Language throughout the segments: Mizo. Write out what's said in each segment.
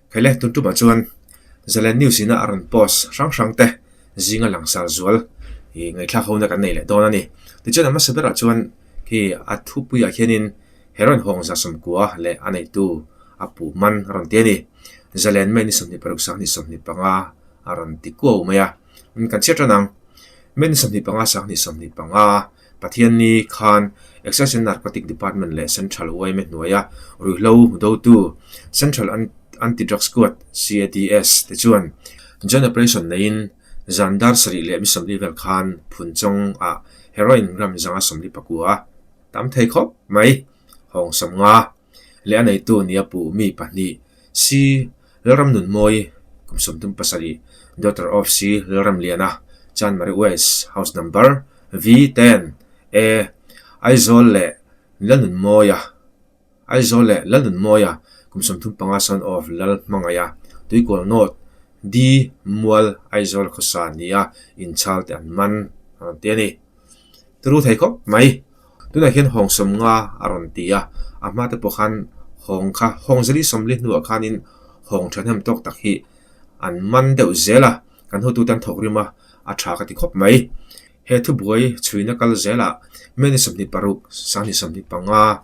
Khaile tun tumah chuan Zalen News ina a rawn post hrang hrang te zinga langsar zual ih ngaihthlak hona kan nei leh dawn a ni. Tichuan a hmasa berah chuan khi a thupuiah khianin heroin hawng za sawmkua leh a neitu a puh man a rawn ti a ni. Zalen May ni 26 sang ni 25 a rawn ti kuau mai a. Kan chhiat tan ang. May ni 25 sang ni 25 Pathianni khan Excise and Narcotic Department leh Central yma hnuaia ruihhlo dotu Central Anti-Drug Squad, CADS, te chuan joint operation neiin zan dar sarih leh mi sawmli vel khan Phunchawng ah heroin gram zanga sawmli pakua tam thei khawp mai hawng sawmnga leh a neitu nia puh mi pahnih C Lalramnunmawi kum 37, daughter of C Lalramliana, Chanmari West, house number V ten A, Aizawl leh Lalnunmawia, Aizawl leh Lalnunmawia kum 35 son of Lalhmangaia, Tuikual North, D Mual, Aizawl khawsa nia inchhal te an man a rawn ti a ni. Turu thei khawp mai. Tunah hian hawng sawmnga a rawn ti a, a hma te pawh khan hawng kha hawng zali sawmli hnuah khanin hawng thahnem tawk tak hi an man deuh zel a, kan hotute an thawk rim a, a tha ka ti khawp mai. He thubuai chhuina kal zelah May ni 26, Sanghni 25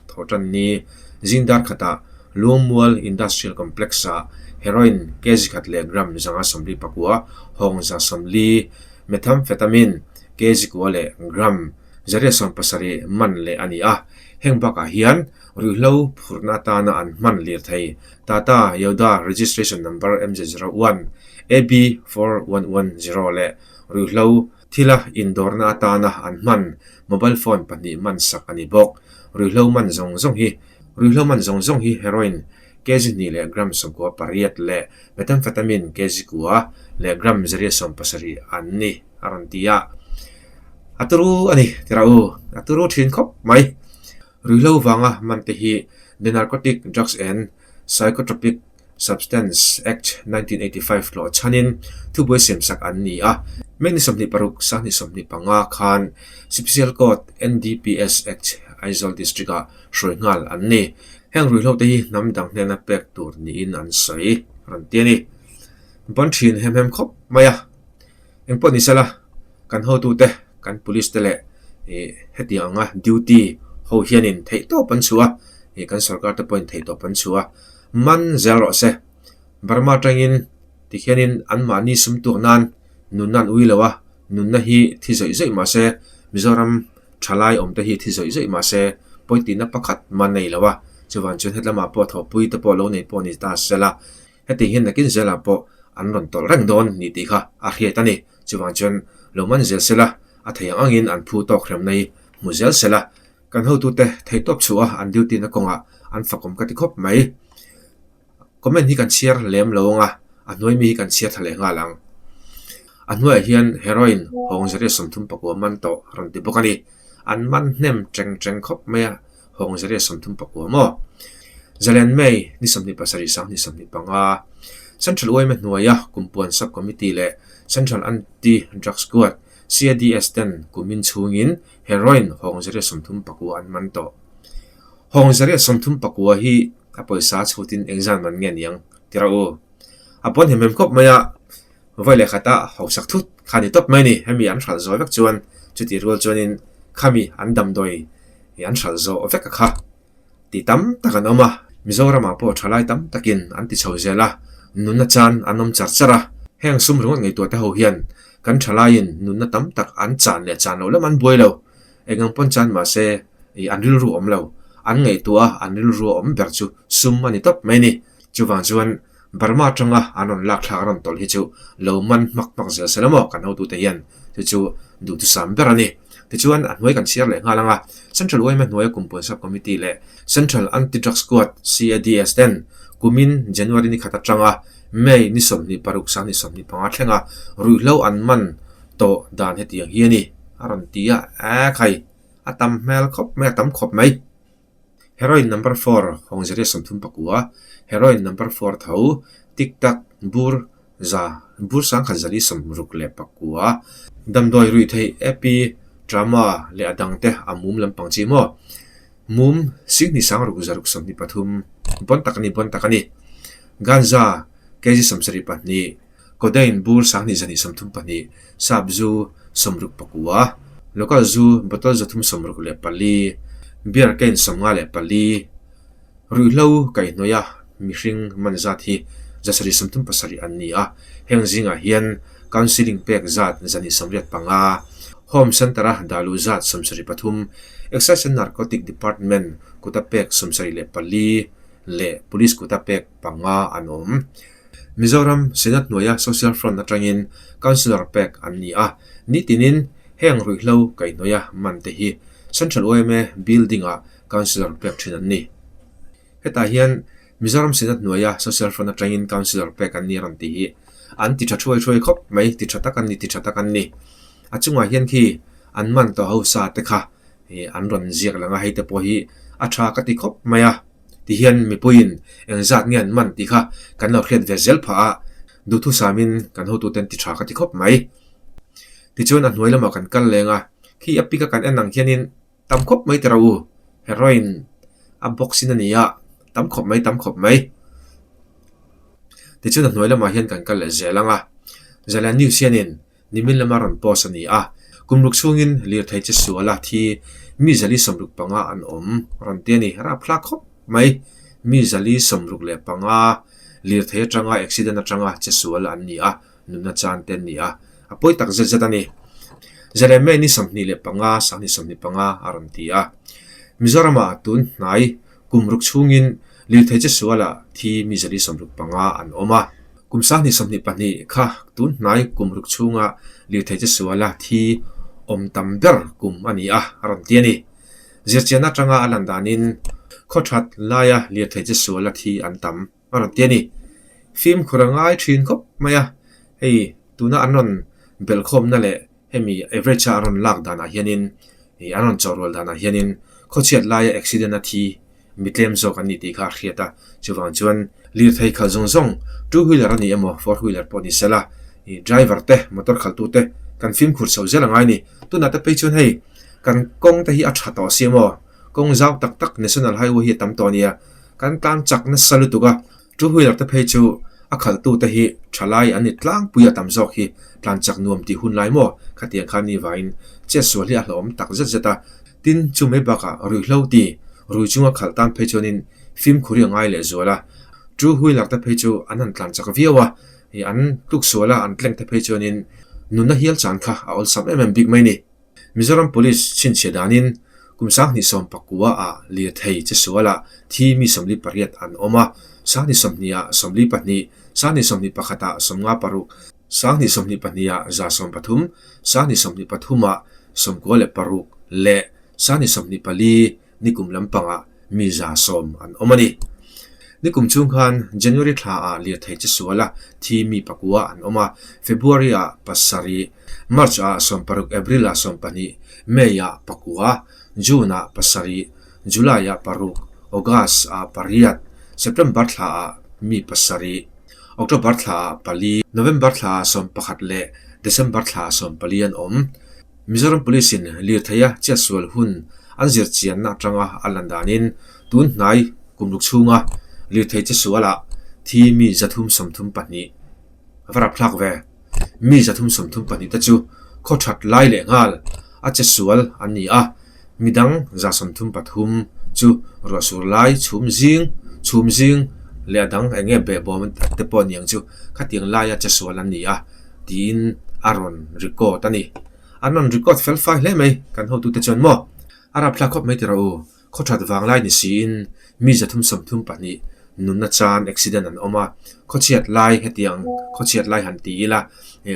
thawh tan ni zing dar khatah Luangmual Industrial Complex-ah heroin kg khat leh gram zanga sawmli pakua, hawng za sawmli, methamphetamine kg kua leh gram Zaria 70 man leh a ni a, heng bakah hian ruihhlo phurhna atana an hman lirthei Tata Yoda registration number MZ zero one AB four one one zero leh ruihhlo thila indawrna atana an hman mobile phone pahnih man sak a ni bawk. Ruihhlo man zawng zawng hi Ruihhlo man zawng zawng hi heroin kg hnih leh gram 18 leh methamphetamine kg kua leh gram zaria 17 an ni a rawn ti a. A turu a ni tira u, a turu thin khawp mai. Ruihhlo vanga man te hi The Narcotic Drugs and Psychotropic Substance Act 1985 hlawh chhanin thubuai siamsak an ni a. May ni 26, Sanghni 25 khan Special Court NDPS Act Aizawl District-ah hruai nghal an ni. Heng ruihhlo te hi hnam dang hnena pek tur niin an sawi rawn ti a ni. Ban thin hem hem khawp mai a. Engpawh ni sela, kan hotute, kan police te leh ih hetiang anga duty ho hianin theihtawp an chhuah a, ih kan sorkar te pawhin theihtawp an chhuah a, man zel rawh se. Burma atangin tikhianin anmahni sum tuak nan nunna an ui lo a, nunna hi thi zawih zawih mah se, Mizoram thalai awm te hi thi zawih zawih mah se, pawitihna pakhat man nei lo a, chuvang chuan hetlamah pawh thawhpui te pawh lo nei pawh ni ta sela, Heti hian nakin zelah pawh an rawn tawlh reng dawn ni tih kha a hriat a ni. Chuvang chuan lo man zel sela, a thei ang angin an phu tawk hremna hi hmu zel sela, kan hotute theihtawp chhuah a an duty na kawngah an fakawm ka ti khawp mai. Comment hi kan chhiar lem lo ang a, a hnuai mi hi kan chhiar tha leh nghal ang. A hnuaiah hian heroin hawng zariat 34 man tawh a rawn ti bawk a ni. An man hnem teng teng khawp mai a. Hawng zaria 34 maw? Zalen May ni 27 sang ni 25 Central yma hnuaia Kumpuan Sub-Committee leh Central Anti-Drug Squad, CADS, ten kumin chhungin heroin hawng zaria 34 an man tawh. Hawng zaria 34 hi a pawisa chhutin engzan man nge niang ti rawh u. A pawn hem hem khawp mai a, Vawi leh khata hausak thut kha ni tawp mai ni. Hemi an hralh zawh vek chuan chutih rual chuanin khami an damdawi an hralh zawh vek a kha tih tam tak an awm a. Mizoramah pawh thalai tam takin an ti chho zel a, nunna chan an awm char char a. Heng sum ringawt ngaihtuah te ho hian kan thalaiin nunna tam tak an chan leh chan loh lam an buai lo. Eng ang pawn chan mahse an rilru awm lo. An ngaihtuah a, an rilru a awm ber chu sum a ni tawp mai ni. Chuvang chuan Burma atanga an rawn lak thlak an rawn tawlh hi chu lo man hmak hmak zel se la maw kan hotute hian chu chu duhthusam ber a ni. Tichuan a hnuai kan chhiar leh nghal ang a, Central yma hnuaia Kumpuan Sub Committee leh Central Anti-Drug Squad, CADS, ten kumin January ni khat atanga May ni 26 sang ni 25 thlenga ruihhlo an man tawh dan hetiang hi a ni a rawn ti a, ekhai a tam hmel khawp mai a tam khawp mai. Heroin number four hawng zaria 34, Heroin number four tho tik tak bur za bur sangkhat zali 64, damdawi ruih theih epi drama leh a dang te a mum lampang chi maw? Mum singhnih sangruk zaruk 23 bon tak a ni bon tak a ni. Ganja. Kg 72, Codeine bur 2232, Sap zu 69, Local zu bottle 364, Beer can 54, Ruihhlo kaihhnawih a mihring man zat hi 737 an ni a, heng zingah hian counselling pek zat 185, Home Centre-a dahluh zat 73, Excise and Narcotic Department kuta pek 74 leh Police kuta pek panga an awm. Mizoram Senate hnuaia Social Front atangin Councillor pek an ni a, nitinin heng ruihhlo kaihhnawih a man te hi Central yma Building-ah Councillor pek thin an ni. Hetah hian Mizoram Senate hnuaia Social Front atangin Councillor pek an ni a rawn tih hi an ti tha thuai thuai khawp mai, ti tha tak an ni, ti tha tak an ni. A chungah hian khi an man tawh ho sa te kha an rawn ziak lang a, hei te pawh hi a tha ka ti khawp mai a. Ti hian mipuiin engzat nge an man tih kha kan lo hriat ve zel phah a, duhthusamin kan hotuten ti tha ka ti khawp mai. Tichuan a hnuai lamah kan kal leng a, khi a pik a kan en ang hianin tam khawp mai tira u, heroin a box in a ni a, tam khawp mai tam khawp mai. Tichuan a hnuai lamah hian kan kal leh zel ang a, Zalen News hianin Nimin lama rawn post a ni a, kum ruk chhungin lirthei che suala thi mi zali 65 an awm rawn ti a ni. Rapthlak khawp mai, mi zali 65 lirthei atanga accident atanga che sual an ni a, nunna chan te an ni a, a pawi tak zet zet a ni. Jeremia ni 25 sangni 25 a rawn ti a, Mizoramah tun hnai kum ruk chhungin lirthei che suala thi mi zali 65 an awm a. Kum 22 kha tun hnai kum ruk chhunga lirthei che suala thi awm tam ber kum a ni a, a rawn ti a ni. Zirchian atanga a lan danin khaw that laia lirthei che suala thi an tam a rawn ti a ni. Fimkhur a ngai thin khawp mai a, hei tuna an rawn belhkhawmna leh hemi average a an rawn lak danah hianin ih an rawn chawhrual danah hianin khawchhiat laia accident a thi mi tlem zawk an ni tih kha a hriat a, chuvang chuan lirthei khalh zawng zawng two wheeler a ni emaw four wheeler pawh ni sela ih driver te motor khalh te kan fimkhur chhoh zel a ngai a ni. Tunah te phei chuan hei kan kawng te hi a tha tawh si emaw kawng zau tak tak national highway hi a tam tawh a nia kan tlan chak nasa lutuk a. Two wheeler te phei chu a khalhtu te hi thalai an ni tlangpui a tam zawk hi tlan chak nuam tih hun lai maw? Khatiang khan ni vangin chetsual hi a hlauhawm tak zet zet a, tin chu mai bakah ruihhlo ti rui chunga khalh tan phei chuanin fimkhur hi a ngai leh zual a, two wheeler te phei chu an han tlan chak viau a, ih an tluksual a an tleng te phei chuanin nunna hial chan kha a awlsam em em bik mai ni. Mizoram Police chhinchhiah danin kum 2019 ah lirthei che sualah thi mi 48 an awm a, 2020 ah 42, 2021 ah 56, 2022 ah 113, 2023 ah 96 leh 2024 nikum lampangah mi 100 an awm a ni. Nikum chhung khan January thla ah lirthei che suala thi mi pakua an awm a, February ah pasarih, March ah 16, April ah 12, May ah pakua, June ah pasarih, July ah paruk, August ah pariat, September thla ah mi pasarih, October thla ah pali, November thla ah 11 leh December thla ah 14 an awm. Mizoram Police in lirtheia chetsual hun an zir chianna atanga a lan danin tun hnai kum ruk chhunga lirthei chesualah thi mi 332 a va rapthlak ve. Mi 332 te chu khaw that lai leh nghal a chesual an ni a, midang 133 chu ruahsur lai chhum zing chhum zing leh a dang eng nge behbawm te pawh ni ang chu khatiang laia chesual an ni a. Tiin a rawn record a ni. An rawn record fel fai hle mai kan hotute chuan maw? A rapthlak khawp mai tira u, khaw that vang lai ni siin mi 332 nunna chan accident an awm a, khaw chhiat lai hetiang khaw chhiat lai han ti ila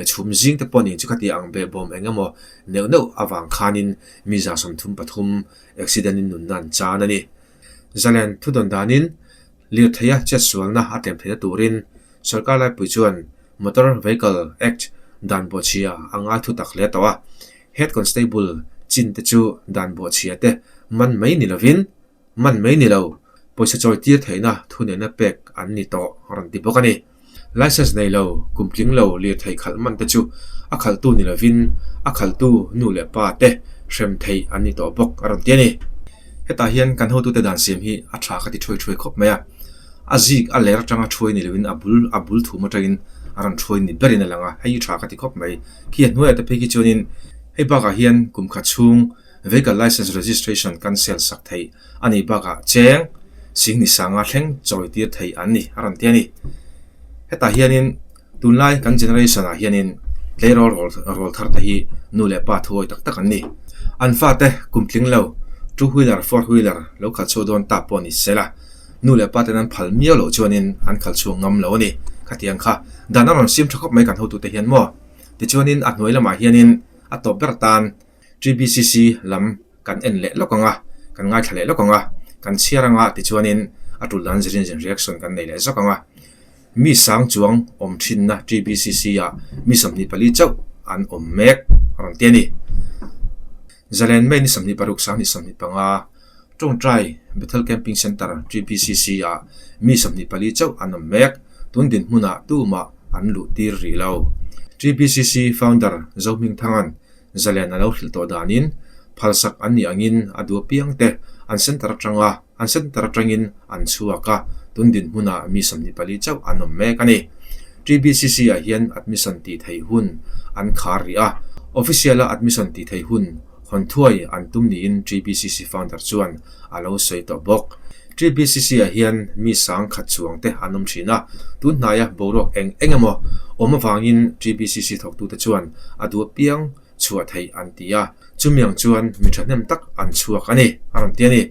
chhum zing te pawh ni chu khati ang behbawm eng emaw neuh neuh avang khanin mi 133 accident in nunna an chan a ni. Zalen thudawn danin lirtheia chetsualna a tlem theihna turin Sorkar laipui chuan Motor Vehicle Act dan bawhchhia a ngai thu tak hle tawh a, Head Constable chin te chu dan bawhchhia te man mai ni lovin, man mai ni lo, pawisa chawi tir theihna thuneihna pek an ni tawh a rawn ti bawk a ni. Licence nei lo, kum tling lo lirthei khalh man te chu a khalhtu ni lovin a khalhtu nu leh pa te hrem theih an ni tawh bawk a rawn ti a ni. Hetah hian kan hotute dan siam hi a tha ka ti thuai thuai khawp mai a. A zik a ler atanga thuai ni loin a bul a bul thum atangin a rawn thuai ni berin a lang a, hei hi tha ka ti khawp mai. Khi a hnuaiah te phei khi chuanin hei bakah hian kum khat chhung vehicle licence registration cancel sak theih a nih bakah cheng sing ni sanga thleng chawi tir theih an ni a rawn ti a ni. Hetah hianin Tunlai kan generation ah hianin tleirawl rawl thar te hi nu leh pa thuawi tak tak an ni. An fate kum tling lo two wheeler four wheeler lo khalh chhuak dawn ta pawh ni se la, nu leh pa ten an phal miau loh chuanin an khalh chhuak ngam lo a ni. Khatiang kha dan a rawn sim tha khawp mai kan hotute hian maw? Tichuanin a hnuai lamah hianin a tawp ber tan TBCC lam kan en leh lawk ang a, kan ngaithla leh lawk ang a, kan chhiar ang a tichuanin a tul dan zirin zin reaction kan nei leh zawk ang a. Mi sang chuang awm thinna TBCC ah mi 24 chauh an awm mek a rawn ti a ni. Zalen May ni 26 sang ni 25 Tawngtai Bethel Camping Centre TBCC ah mi 24 chauh an awm mek, tun dinhmunah tumah an luh tir rih lo. TBCC founder Zohmingthanga'n Zalen a lo hrilh tawh danin phalsak an nih angin a duh apiangte an centre atanga An centre atangin an chhuak a, tun dinhmunah mi 24 chauh an awm mek a ni. TBCC ah hian admission tih theih hun an khar rih a, official a admission tih theih hun hawn thuai an tum niin TBCC founder chuan a lo sawi tawh bawk. TBCC ah hian mi sang khat chuang te an awm thin a, tun hnaia boruak eng eng emaw awm avangin TBCC thawktute chuan a duh apiang chhuah theih an ti a, chumi ang chuan mi thahnem tak an chhuak a ni, a rawn ti a ni.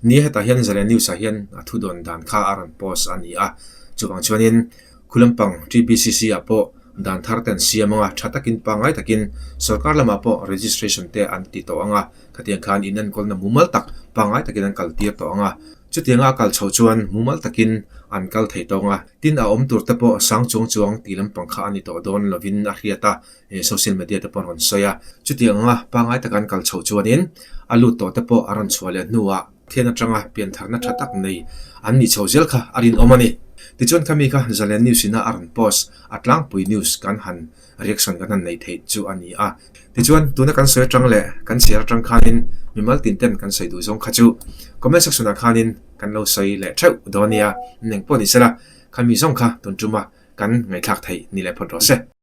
Ni hetah hian Zalen News ah hian a thu dawn dan kha a rawn post a ni a, chuvang chuanin Khulampang TBCC ah pawh dan thar te an siam ang a, tha takin pangngai takin sorkar lamah pawh registration te an ti tawh ang a, khatiang khan in enkawlna mumal tak pangngai takin an kal tir tawh ang a, chutianga a kal chhoh chuan mumal takin an kal thei tawh ang a, tin a awm tur te pawh sang chuang chuang tih lampang kha a ni tawh dawn lovin a hriat a. He social media te pawh an rawn sawi a, chutiang anga pangngai taka an kal chhoh chuanin a lut tawh te pawh a rawn chhuah leh hnuah thian atanga piantharna tha tak nei an nih chho zel kha a rinawm a ni. Tichuan khami kha Zalen News ina a rawn post a tlangpui news kan han reaction kan han nei theih chu a ni a. Tichuan tuna kan sawi atang leh kan chhiar atang khanin mimal tin ten kan sawi duh zawng kha chu comment section ah khanin kan lo sawi leh theuh dawn nia, neng pawh ni sela khami zawng kha tun tuma kan ngaihthlak theih ni leh phawt rawh se.